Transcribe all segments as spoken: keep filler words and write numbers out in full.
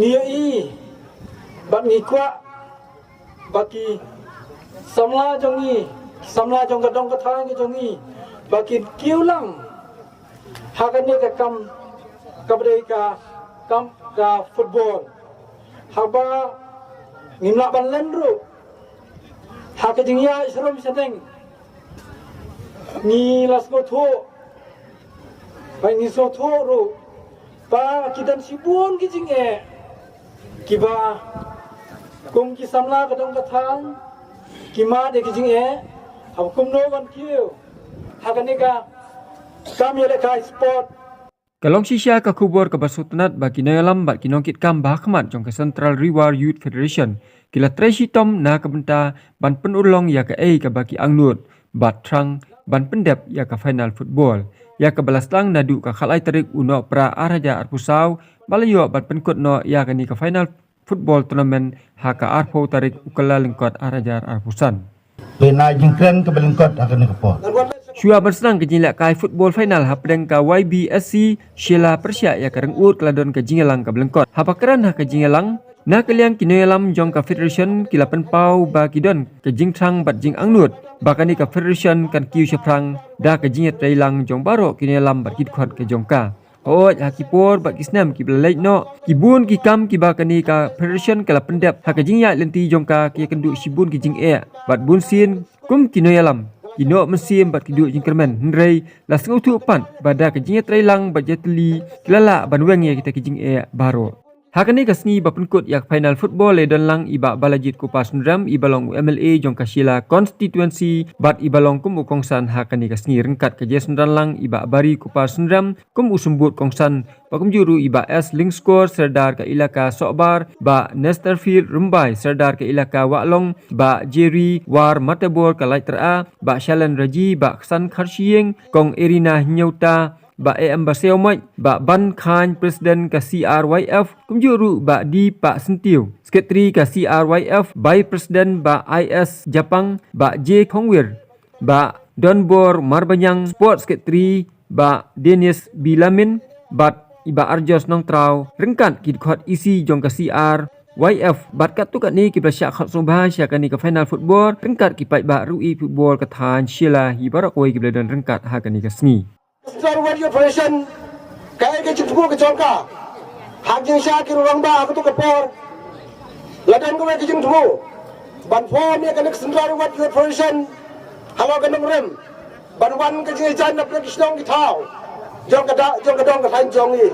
Ngi ïohi bad ngi kwah ba ki samla jong ngi, samla jong ka dong ka thaiñ ka jong ngi, ba kin kiew lang ha kane ka kam, kaba dei ka kam ka football. Haba ngim lah ban len ruh ha ka jingïaid sharum shaneng, ngi la sngewthuh, ba ngi sngewthuh ruh ba ki don shibun ki jingeh kiba kum ki samla ka dong ka thaiñ ki mad ïa ki jingeh. Haba kumno ban kiew ha kane ka kam ïalehkai sport? Ka long shisha ka khubor kaba sngewtynnat ba ki nongïalam bad ki nongkitkam ba ha khmat jong ka Central Ri War Youth Federation ki la trei shitom na ka bynta ban pynurlong ïa kaei kaba ki angnud bad thrang ban pyndep ïa ka final football, ïa kaba la sdang naduh ka khatlai tarik u Nohprah ar hajar arphew saw, ba la ïoh ban pynkut noh ïa kane ka final football tournament ha ka arphew tarik u Kyllalyngkot ar hajar arphew san. Pynai jingkren kaba lyngkot ha kane ka por. Shuwa ban sdang ka jinglehkai football final hapdeng ka Y B S C Shella pyrshah ïa ka Ryngud, ka la don ka jingïalang kaba lyngkot. Haba kren ha ka jingïalang, na ka liang ki nongïalam jong ka federation ki la pynpaw ba ki don ka jingthrang bad jingangnud ba kane ka federation kan kiew shaphrang da ka jingïatreilang jong baroh ki nongïalam bad ki dkhot ka jong ka. Hooid, ha ki por bad ki snem kiba la leit noh, ki bun ki kam kiba kane ka federation ka la pyndep ha ka jingïaid lynti jong ka, ki ïakynduh shibun ki jingeh bad bunsien kum ki nongïalam ki noh mynsiem bad ki duh jingkyrmen, hynrei la sngewthuh pat ba da ka jingïatreilang bad jingïatylli ki la lah ban weng ïa kita ki jingeh baroh. Ha kane ka sngi ba pynkut ïa ka final football, la don lang i Bah Balajied Kupar Sunrem, iba long u M L A jong ka Shella constituency bad iba long kum u kongsan ha kane ka sngi, ryngkat ka jingïasynran lang i Bah Barry Kupar Sunrem kum u symbud kongsan, bad kumjuh ruh i Bah S Lyngskor, Serdar ka ilaka Sohbar, Bah Nesterfield Rymbai, Serdar ka ilaka Wahlong, Bah Jerry War Matebor ka Laityra, Bah Shalon Raji, Bah Ksan Kharshiing, Kong Erina Hynñiewta, Bah A M Basaiawmoit, Bah Ban Khain, President ka C R Y F, kumjuh ruh Bah D Pah Syntiew, Secretary ka C R Y F, Vice President Bah I S Japang, Bah J Khongwir, Bah Donbor Marbaniang, Sports Secretary Bah Dennis B Lamin, bad i Bah Arjos Nongtraw, ryngkat ki dkhot E C jong ka C R Y F, bad katto katne kiba la shah khot sngewbha sha kane ka final football, ryngkat ki paidbah ruh i football ka thaiñ Shella, hi baroh kawei kiba la don ryngkat ha kane ka sngi. Central Ri War Youth Federation, kaei ka jingthmu ka jong ka? Ha ka jingshah ki rangbah ha kato ka por, la don kawei ka jingthmu ban form ïa kane ka Central Ri War Youth Federation halor ka nongrim, ban wan ka jingïajan na pdeng ki shnong ki thaw jong ka da-, jong ka dong ka thaiñ jong ngi,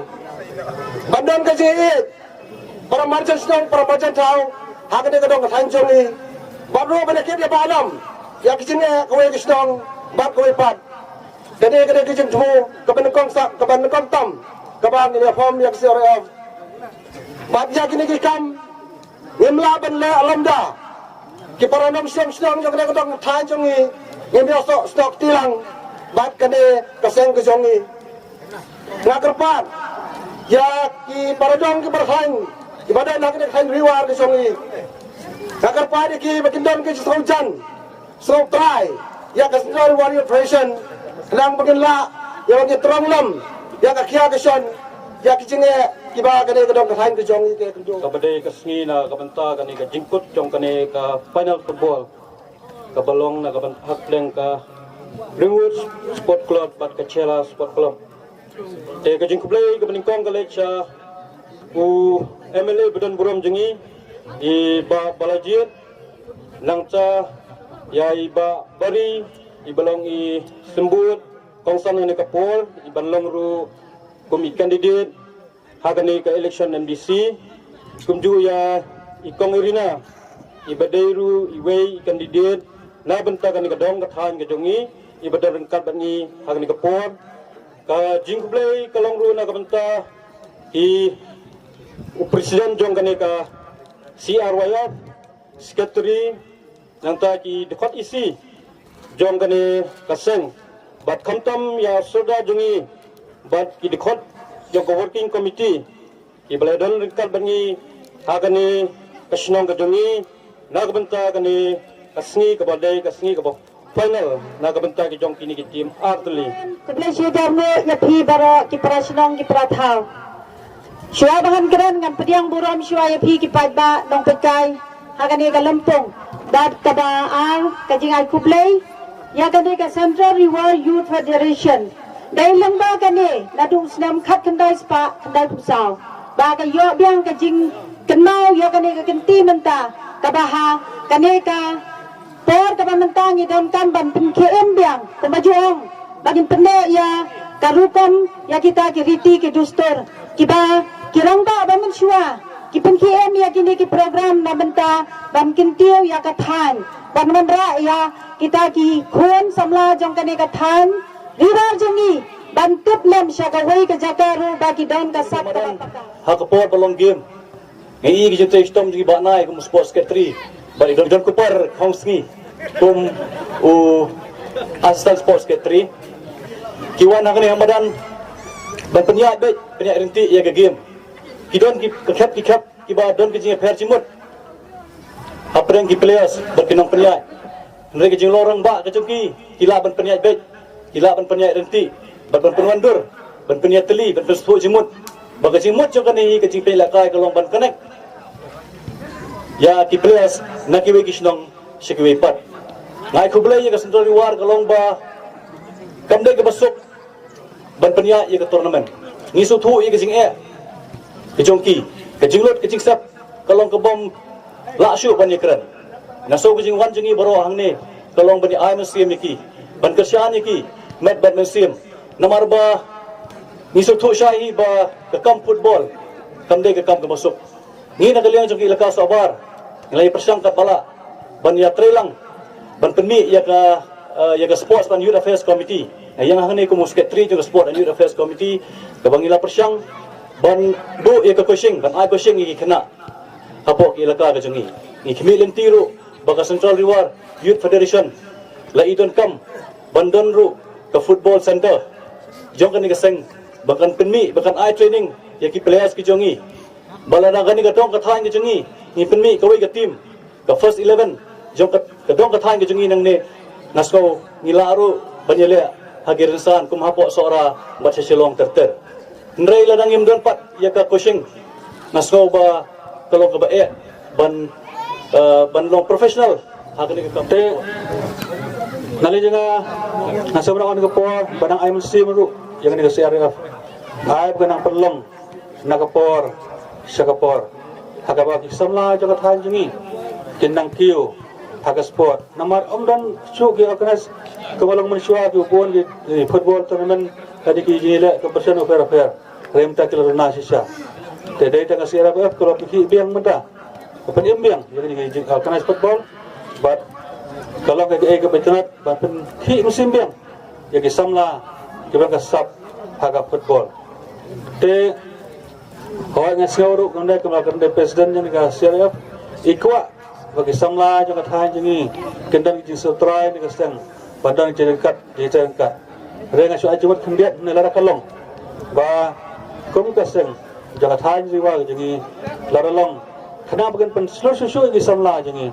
ban don ka jingïeit para marjan shnong, para marjan thaw ha kane ka dong ka thaiñ jong ngi, bad ruh ban ïakit ïabam ïa ka jingeh kawei ka shnong bad kawei pat. Kane, kane ka jingthmu kaba nyngkong sa, kaba nyngkong tam kaba ngin ïa form ïa ka C R F. Bad ïa kine ki kam ngim lah ban leh lymda. Ki para nongshong shnong jong kane ka dong ka thaiñ jong ngi, ngim ïoh snoh, snoh kti lang bad kane ka seng ka jong ngi. Nga kyrpad ïa ki para dong ki para thaiñ kiba don ha kane ka thaiñ Ri War ka jong ngi. Nga kyrpad ïa ki ba kin don ka jingsngewjan, sngewtrai ïa ka Central Ri War Youth Federation, khnang ba ngin lah ïa ba ngin thrang lem ïa ka khia ka shon ïa ki jingeh kiba kane ka dong ka thaiñ ka jong ngi ka ïakynduh. Kaba dei ka sngi na ka bynta kane ka jingkut jong kane ka final football kaba long na ka bynta hapdeng ka Ringwood Sport Club bad ka Shella Sport Club. Te ka jingkhublei kaba nyngkong ka leit sha u M L A ba don burom jong ngi, i Bah Balajied, nangta ïa i Bah Bari, iba long i symbud kongsan ha kane ka por, iban long ruh kum i candidate ha kane ka election M D C, kumjuh ïa i Kong Erina, iba dei ruh iwei i candidate na bynta kane ka dong ka thaiñ ka jong ngi, iba don ryngkat bad ngi ha kane ka por. Ka jingkhublei ka long ruh na ka bynta i u president jong kane ka C R Y F, secretary, nangta ki dkhot E C jong kane ka seng, bad khamtam ïa u Sordar jong ngi bad ki dkhot jong ka working committee kiba la don ryngkat bad ngi ha kane ka shnong ka jong ngi na ka bynta kane ka sngi kaba dei ka sngi kaba final na ka bynta ki jong kine ki team artylli. Khublei shibun ïa phi baroh ki para shnong ki para thaw. Shuwa ba ngan kren, ngan pdiang burom shuwa ïa phi ki paidbah nongpeitkai ha kane ka lympung. Bad kaba ar, ka jingai khublei ïa kane ka Central Riwar Youth Federation. Dei lyngba kane naduh snem khatkhyndai spah khyndaiphew saw ba ka ïoh biang ka jingkynmaw ïa kane ka kynti mynta, kaba ha kane ka por kaba mynta ngi donkam ban pynkhie im biang, kumba ju ong, ba ngin pynneh ïa ka rukom, ïa kita ki riti ki dustur kiba ki rangbah ba mynshuwa ki pynkhie im ïa kine ki program na bynta ban kyntiew ïa ka thaiñ, ban wanrah ïa kita ki khun samla jong kane ka thaiñ Riwar jong ngi, ban tip lem sha kawei ka jaka ruh ba ki don ka sap kaba paka. Ha ka por ba long game, nga ïohi ki jingtrei shitom jong i Bah Nai kum u sports secretary, bad i Don, Don Kupar Khongsngi kum u assistant sports secretary. Ki wan hangne ha madan ban pynïaid beit, pynïaid ryntih ïa ka game. Ki don ki khep ki khep kiba don ki jingïapher jingmut hapdeng ki players bad ki nongpynïaid. Hynrei ka jinglong rangbah ka jong ki, ki lah ban pynïaid beit, ki lah ban pynïaid ryntih, bad ban pynwandur, ban pynïatylli, ban pynsngewthuh jingmut. Ba ka jingmut jong kane hi, ka jingpynïaid lehkai ka long ban connect ïa ki players na kiwei ki shnong sha kiwei pat. Nga ai khublei ïa ka Central Riwar ka long ba kam dei kaba suk ban pynïaid ïa ka tournament. Ngi sngewthuh ïa ka jingeh ka jong ki, ka jinglut ka jingsep ka long kabym lah shuh ban ïakren. Nga sngew ka jingwan jong ngi baroh hangne ka long ban ïa ai mynsiem ïa ki, ban kyrshan ïa ki met bad mynsiem. Namar ba ngi sngewthuh shai hi ba ka kam football kam dei ka kam kaba suk. Ngi na ka liang jong ki Elaka Sohbar ngi la ïa pyrshang katba lah ban ïatreilang, ban pynmih ïa ka, eh, ïa ka Sports and Youth Affairs Committee. Nga ïeng hangne kum u secretary jong ka Sports and Youth Affairs Committee, kaba ngi la pyrshang ban buh ïa ka coaching, ban ai coaching ïa ki khynnah hapoh ki elaka ka jong ngi. Ngi khmih lynti ruh ba ka Central Riwar Youth Federation la i donkam ban don ruh ka football center jong kane ka seng, ba kan pynmih, ba kan ai training ïa ki players ki jong ngi. Ba lada kane ka dong ka thaiñ ka jong ngi, ngi pynmih kawei ka team, ka first eleven jong ka, ka dong ka thaiñ ka jong ngi nangne, nga sngew ngi lah ruh ban ïaleh ha ki rynsan kum hapoh Sohra bad sha Shillong ter ter. Hynrei lada ngim don pat ïa ka coaching, nga sngew ba ka long kaba eh ban, eh, ban long professional ha kane ka kam. Te na liang jong nga, nga sngewbha ban ong ka por ba nang ai mynsiem ruh ïa kane ka C R F, ai ba ka nang pynlong na ka por sha ka por, ha kaba ki samla jong ka thaiñ jong ngi kin nang kiew ha ka sport. Namar ym don shuh ki organize kaba long mynshuwa ki bun ki, eh, football tournament, kane ki jingïaleh competition bapher bapher. Hynrei mynta ki la duna shisha. Te dei tang ka C R F F ka la pynkhih biang mynta, ka pynim biang ïa kane ka jing organize football. Bad ka long kaei kaei kaba itynnad ban pynkhih mynsiem biang ïa ki samla kiba ka sap ha ka football. Te hooid, nga sngew ruh kumne, kumba kumne president jong ka C R F, i kwah ba ki samla jong ka thaiñ jong ngi kin don ki jingsngewthuh ne ka seng, ban don ki jingryngkat, ki jingryngkat. Hynrei nga shu ai jingmut khyndiat ne lada ka long ba kum ka seng jong ka thaiñ Riwar jong ngi, lada long khnang ba kin pynshlur shuh shuh ïa ki samla jong ngi,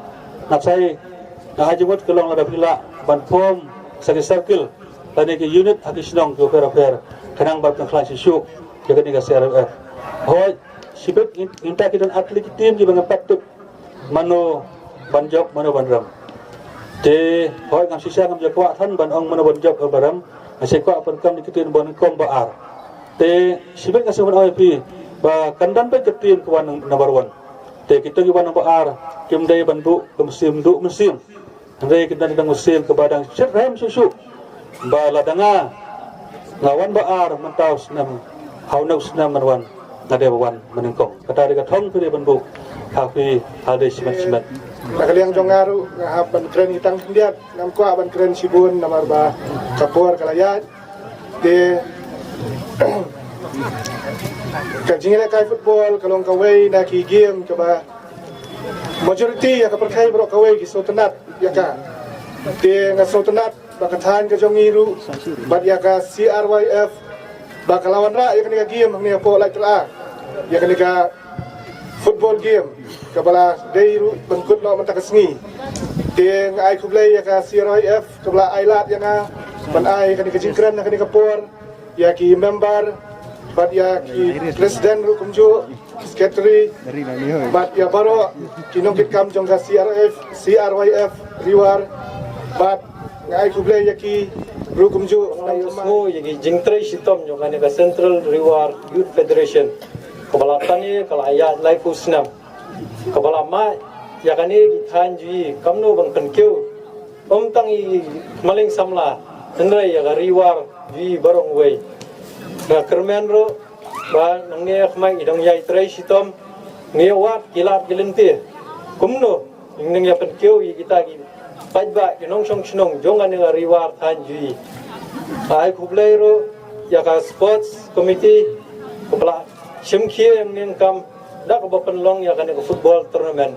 nga sa ai jingmut ka long lada phi lah ban form sa ki circle lane ki unit ha ki shnong kiba pher bapher, khnang ban pynkhlaiñ shuh shuh ïa kane ka C R F F. Hooid, shibit ngin, ngin ïa ki don athletic team kiba ngim pat tip mano ban jop, mano ban rem. Te hooid, ngam shisha, ngam ju kwah than ban ong mano ban jop, ban rem. Nga shu kwah ban kam ïa ki team ba nyngkong ba ar. Te shibit nga shu ban ong ïa phi ba kan don beit ka team kaba number one. Te kito kiba number ar kim dei ban buh ka mynsiem duh mynsiem. Hynrei ki dang, dang mynsiem kaba dang shit rhem shuh shuh ba lada nga, nga wan ba ar mynta u snem, ha une u snem ban wan nga dei ba wan mynnyngkong. Kata dei ka thong phi dei ban buh ha phi ha dei shimet shimet. Na ka liang jong nga ruh nga hap ban kren tang khyndiat, ngam kwah ban kren shibun namar ba ka por ka la ïaid. Te ka jingïalehkai football ka long kawei na ki game kaba majority ïa ka pyrthei baroh kawei ki sngewtynnat ïa ka. Te nga sngewtynnat ba ka thaiñ ka jong ngi ruh bad ïa ka C R Y F ba ka la wanrah ïa kane ka game hangne hapoh Laitylla, ïa kane ka football game kaba la dei ruh ban kut noh mynta ka sngi. Te nga ai khublei ïa ka C R Y F kaba la ai lad ïa nga ban ai kane ka jingkren ha kane ka por, ïa ki member Bad ïa ki president ruh kumjuh, secretary, bad ïa baroh ki nongkitkam jong ka C R F, C R Y F Ri War, bad nga ai khublei ïa ki ruh kumjuh. Nga ïohsngew ïa ki jingtrei shitom jong kane ka Central Ri War Youth Federation, kaba la tang ïa ka la ïaid laiphew snem, kaba la mad ïa kane ki thaiñ jong ngi, kumno ban pynkiew ym tang ïa ki khmaleng samla, hynrei ïa ka Ri War jong ngi baroh kawei. Nga kyrmen ruh ba nangne ha khmat ngi dang ïai trei shitom, ngi ïa wad ki lad ki lynti kumno ngin nang ïa pynkiew ïa kita ki paidbah, ki nongshong shnong jong kane ka Ri War thaiñ jong ngi. Ai khublei ruh ïa ka sports committee kaba la shim khia ïa kane ka kam da kaba pynlong ïa kane ka football tournament.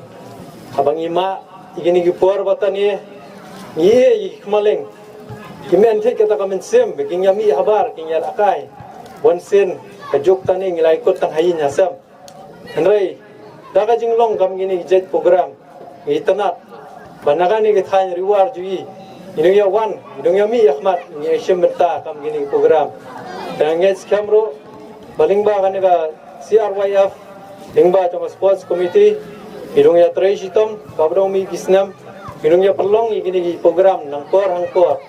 Haba ngi mad ïa kine ki por ba tang ngi, ngi ïohi ïa ki khmaleng, ki men thied kata ka mynsiem ba kin ïa mih habar, kin ïa lehkai. Wan sien ka juk tang ngi la ïakut tang ha ïing ha sem. Hynrei da ka jinglong kam kine ki jait program, ngi itynnad ba na kane ka thaiñ Ri War jong ngi, ngi nang ïa wan, ngi nang ïa mih ïa khmat, ngi ïa shim bynta kam kine ki program. Te nga ngeit skhem ruh ba lyngba kane ka C R Y F, lyngba jong ka sports committee, ngi nang ïa trei shitom kaba dang mih ki snem, ngi nang ïa pynlong ïa kine ki program nangpor hangpor.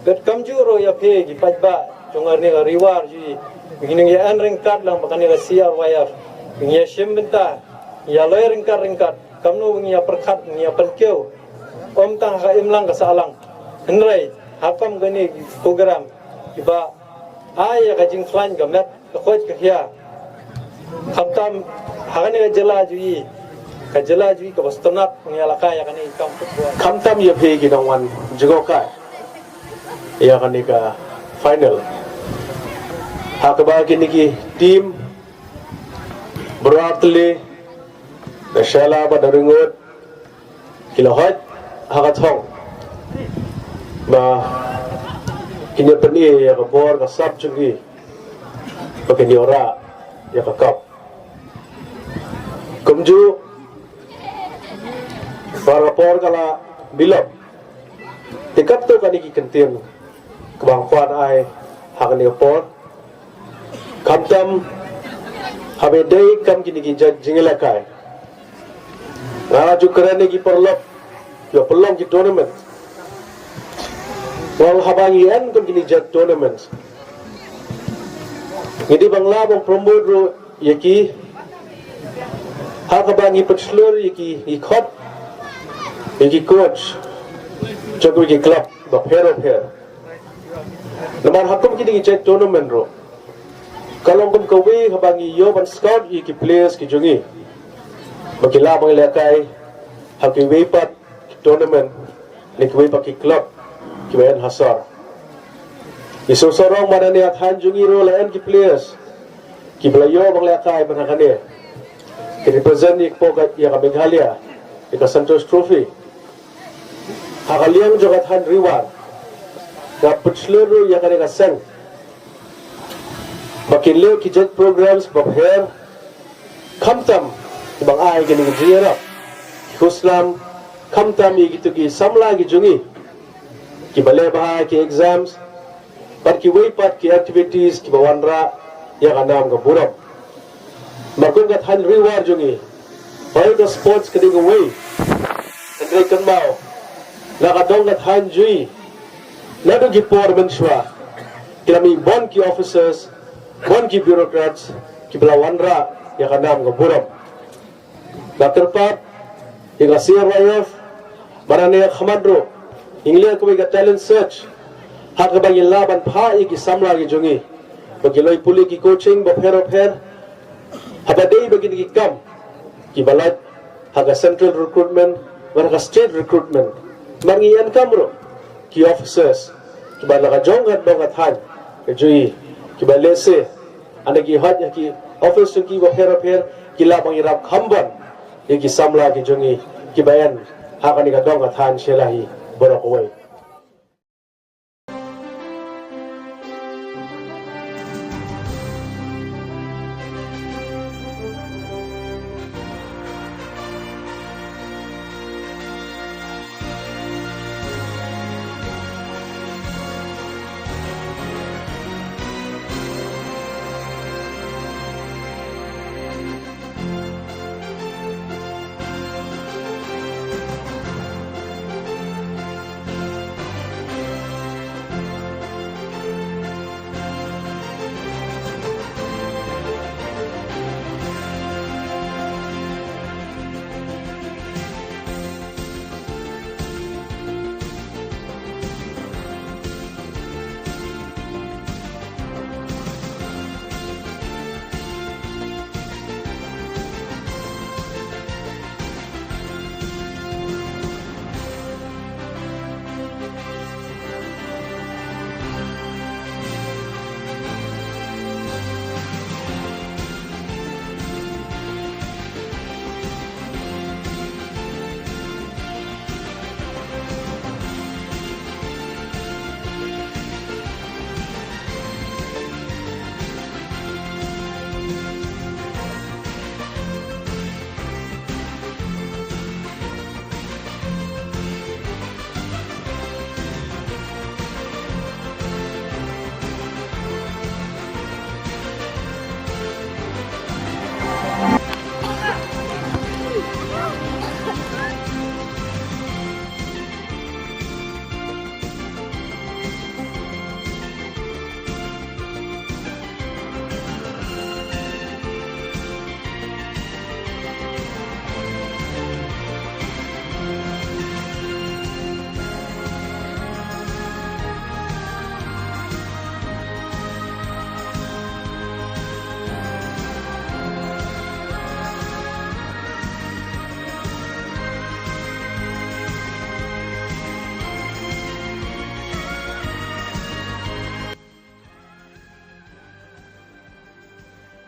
Bad kumjuh ruh ïa phi ki paidbah jong kane ka Ri War jong ngi, ngi nang ïa en ryngkat lang bad kane ka C R Y F, ngi ïa shim bynta, ïa loi ryngkat ryngkat kumno ngi ïa pyrkhat, ngi ïa pynkiew ym tang ha ka imlang ka sahlang, hynrei ha kum kine ki program kiba ai ïa ka jingkhlaiñ ka met, ka koit ka khiah, khamtam ha kane ka jylla jong ngi, ka jylla jong ngi kaba sngewtynnat ban ïalehkai ïa kane ka kam football. Khamtam ïa phi ki nongwan jngohkai ïa kane ka final, ha kaba kine ki team baroh artylli, da Shella bad da Ringut, ki la hoi ha ka thong ba kin ïa pyni ïa ka bor ka sap jong ki ba kin ïa rah ïa ka cup. Kumjuh ba ka por ka la bilom, te katto katne ki kyntien kaba nga kwah ban ai ha kane ka por, khamtam haba dei kam kine ki jait jingïalehkai. Nga ju kren ïa ki paralok, ïa pynlong ki tournament. Wat haba ngi en kam kine ki jait tournament, ngi dei ban lah ban promote ruh ïa ki, ha kaba ngi pynshlur ïa ki, ïa ki khot, ïa ki coach jong ki club bapher bapher. Namar ha kum kine ki jait tournament ruh, ka long kum kawei haba ngi ïoh ban scout ïa ki players ki jong ngi ba ki lah ban ïalehkai ha kiwei pat ki tournament, ne kiwei pat ki club kiba en ha sor. Ngi sngewsarong ba na kane ka thaiñ jong ngi ruh la en ki players kiba la ïoh ban ïalehkai man ha kane, ki represent ïa ka, ïa ka Meghalaya ïa ka Santosh Trophy. Ha ka liang jong ka thaiñ Ri War, nga pynshlur ruh ïa kane ka seng ba kin leh ki jait programs bapher, khamtam ban ai kine ki jingïarap, ki khusnam, khamtam ïa kito ki samla ki jong ngi kiba leh bha ha ki exams, bad kiwei pat ki activities kiba wanrah ïa ka nam ka burom. Namar kum ka thaiñ Ri War jong ngi, hooid ka sports ka dei kawei, hynrei kynmaw, na ka dong ka thaiñ jong ngi, naduh ki por mynshuwa, ki la mih bun ki officers, bun ki bureaucrats kiba la wanrah ïa ka nam ka burom. Nga kyrpad ïa ka C R Y F ba na kane ka khmat ruh ngin leh kawei ka talent search, ha kaba ngin lah ban phah ïa ki samla ki jong ngi ba kin leit pule ki coaching bapher bapher, haba dei ba kine ki kam kiba lait ha ka central recruitment bad ha ka state recruitment. Namar ngi ïa encourage ruh ki officers kiba na ka jong ka dong ka thaiñ ka jong ngi, kiba lehse haba ki hooid ha ki office jong ki bapher bapher, ki lah ban ïarap kham bun ïa ki samla ki jong ngi kiba en ha kane ka dong ka thaiñ Shella hi baroh kawei.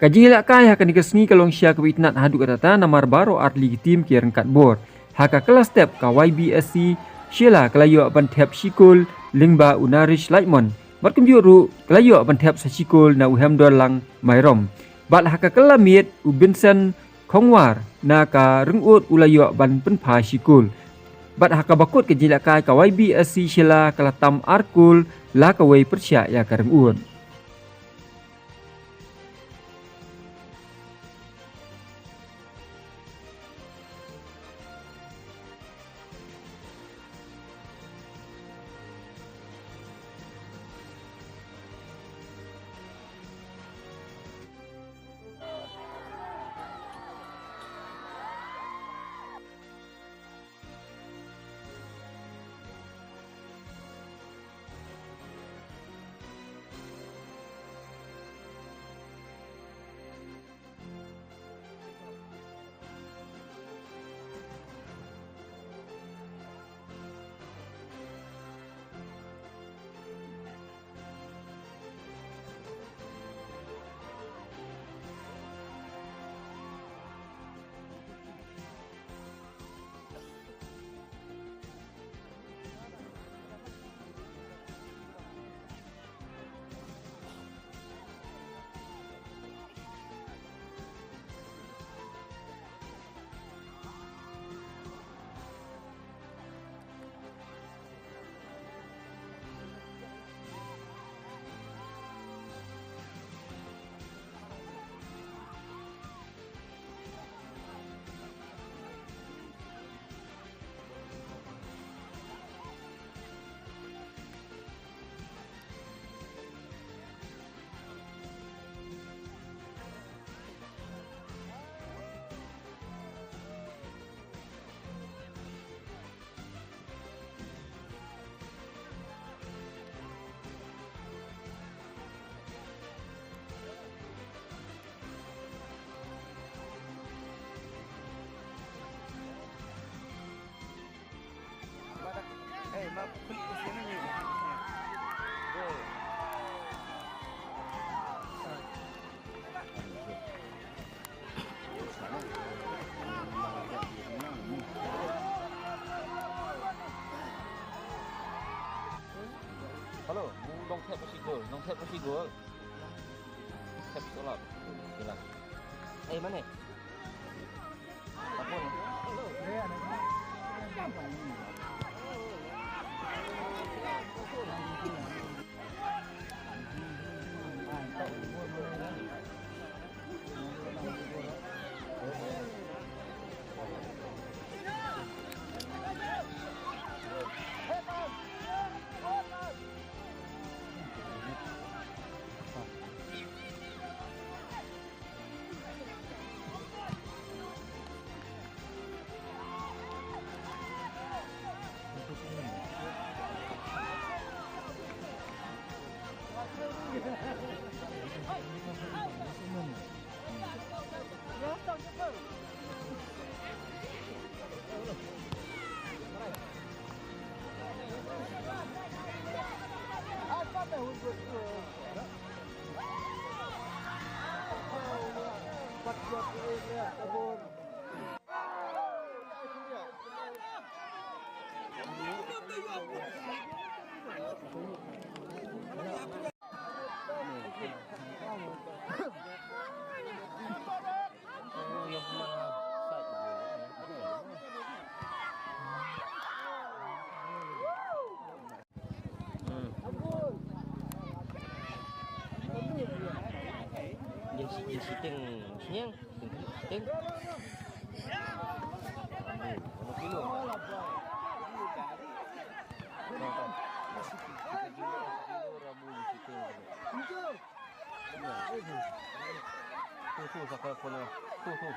Ka jingïalehkai ha kane ka sngi ka long shisha kaba itynnad haduh katta namar baroh artylli ki team ki ryngkat bor. Ha ka kylla step ka Y B S C Shella ka la ïoh ban thep shi kol, lyngba u Narish Laitmon. Bad kumjuh ruh ka la ïoh ban thep sa shi kol na u Hemdorlang Myrom. Bad ha ka kylla miet u Vincent Khongwar na ka Ryngud u la ïoh ban pynphai shi kol. Bad ha kaba kut ka jingïalehkai ka Y B S C Shella ka la tam ar kol la kawei pyrshah ïa ka Ryngud. Hello, mu dong thep shi gol, dong thep shi gol. Thep solat. Gila. Eh, mana? Jin, jin shooting sniang, shooting. Tu, tu, saka kena. Tu, tu.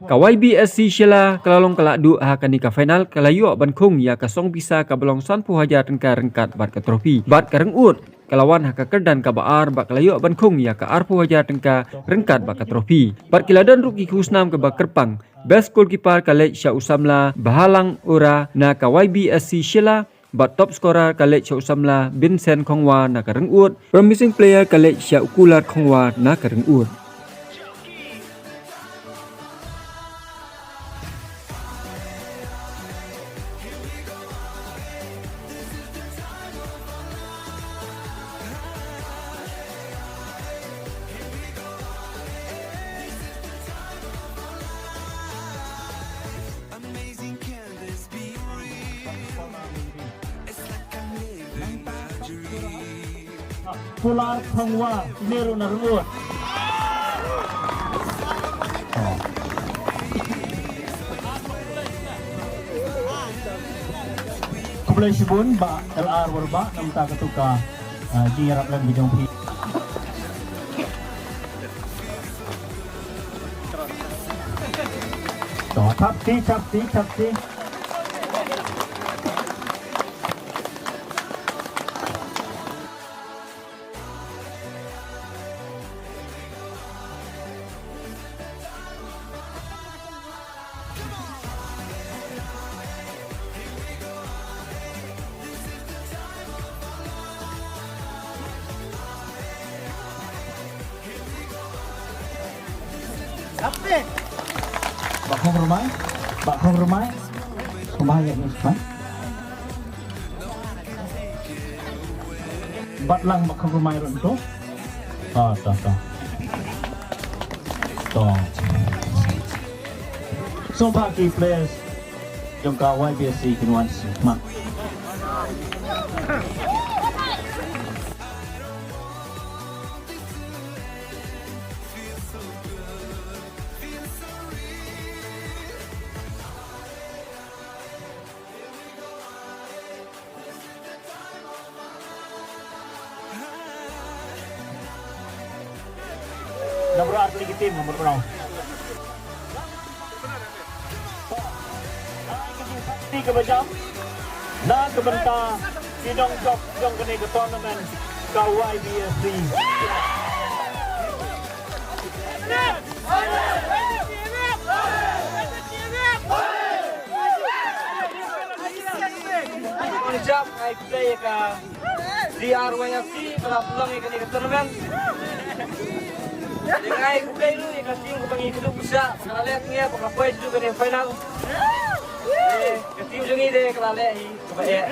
Ka Y B S C Shella ka la long ka la duh ha kane ka final, ka la ïoh ban khung ïa ka song pisa kaba long sanphew hajar tyngka ryngkat bad ka trophy. Bad ka Ryngud ka la wan ha ka kyrdan kaba ar bad ka la ïoh ban khung ïa ka arphew hajar tyngka ryngkat bad ka trophy. Bad ki la don ruh ki khusnam kiba kyrpang. Best goalkeeper ka leit sha u samla Bahalang Ura na ka Y B S C Shella. Bad top scorer ka leit sha u samla Vincent Khongwa na ka Ryngud. Promising player ka leit sha u Kular Khongwa na ka Ryngud. Kular Khongwa, ine ruh na Ryngud. Khublei shibun Bah L R Warbah, namar kata ka, ah, jingïarap lem ka jong phi. To, thap ti, thap ti, thap ti. Bah Khongrymmai, Bah Khongrymmai. Kumba ïa ni, ha? Bat lang Bah Khongrymmai ruh tu. To, to, to. To. Sngewbha ki players jong ka Y B S C kin wan sngewbha. Number ar tylli ki team, number ar. Ti ka bajam na ka bynta ki nongduk jong kane ka tournament ka Y B S C. Jam ai play ka D R Y F C ba la pynlong ïa kane ka tournament. Dang ai khublei ruh ïa ka team kaba ngi kdup pyrshah, ka la leh tang ïa ba ka poi sha kane final. Eh, ka team jong ngi de ka la leh hi kaba eh.